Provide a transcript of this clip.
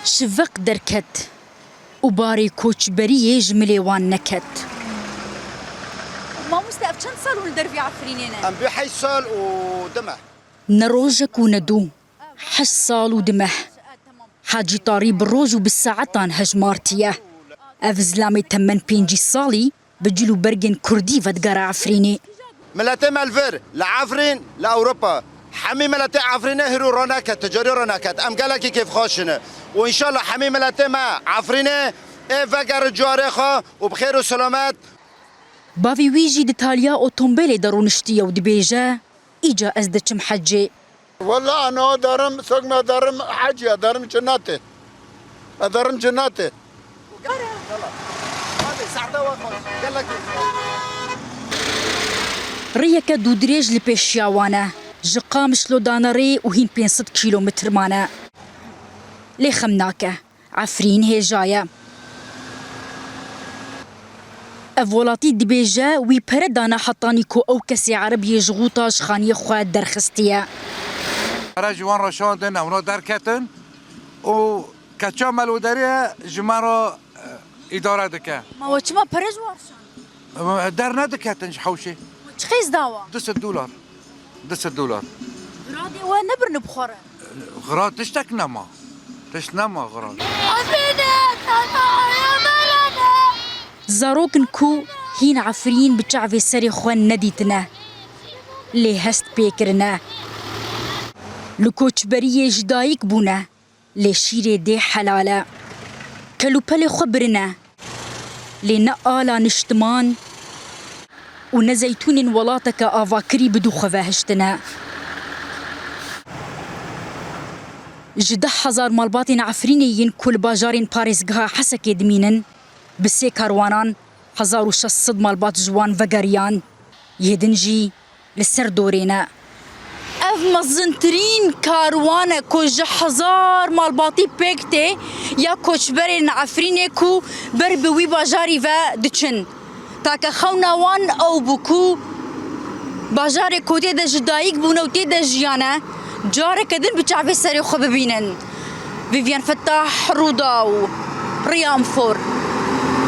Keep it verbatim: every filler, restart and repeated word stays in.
Şiveq derket û barê koçberiyê ji milê wan neket. Mamoste, ev çend sal hûn li dervî Efrînê ne? Em bê heyş sal û du meh. Ne rojek û ne du, heşt sal û du meh. Hacî Tarî bi roj û bi saetan hejmartiye. Ev zilamê temen pêncî salî bi cil û bergên kurdî vedigere Efrînê. Miletê me li vir, li Efrîn, li Ewropa. Hemî miletê Efrînê hîro raneket, ticarî raneket. Em gelekî kêfxweş in. Û înşallah hemî miletê me Efrînê ê vegere carê xwe û bi xêr û selamet. Bavê wî jî di taliya otombêlê de rûniştiye û dibêje, Îca ez diçim hecê. Wela ana derim, sokma derim heciya, derim cennetê. E derim cennetê. Rêyeke dûdirêj li pêşiya wan e. Ji Qamişlo dane rê û hîn pênc sed kîlometr mane. Lê xem nake. Efrîn hêja ye. Ev welatî dibêje, wî pere dane hetanî ku ew kesê Ereb yê ji xûta ji xaniyê xwe derxistiye. Pere ji wan re şandin, ewna derketin û keça me li derê ji me re, e, îdare dike. Ma we çima pere ji wan şand? Dernediketin ji hewşê. Çi qêz dawa? Du sed dolar. Du sed dolar. Xiradê we nebirine bi xwe re. Xira tiştek nema. Tişt nema xira. Zarok in ku hîn Efrîn bi çavê serê xwe nedîtine. Lê hest pê kirine. Li koçberiyê ji dayik bûne. Lê şîrê dê helal e. Kel û pelê xwe birine. Lê ne ala niştiman û ne zeytûnên welateke avakirî bi dû xwe ve hiştine. Ji deh hezar malbatên Efrînê yên ku li bajarên parêzgeha Hesekê dimînin, bi sê karwanan hezar û şeş sed malbat ji wan vegeriyan. Yê din jî li ser dorê ne. Ev mezintirîn karwan e ku ji hezar malbatî pêk tê ya koçberên Efrînê ku ber bi wî bajarî ve diçin. Take xewna wan ew bû ku bajarê ku tê de ji dayik bûne û tê de jiyane, careke din bi çavê serê xwe bibînin. Vivian Fettah, Rûdaw, Riyamfor.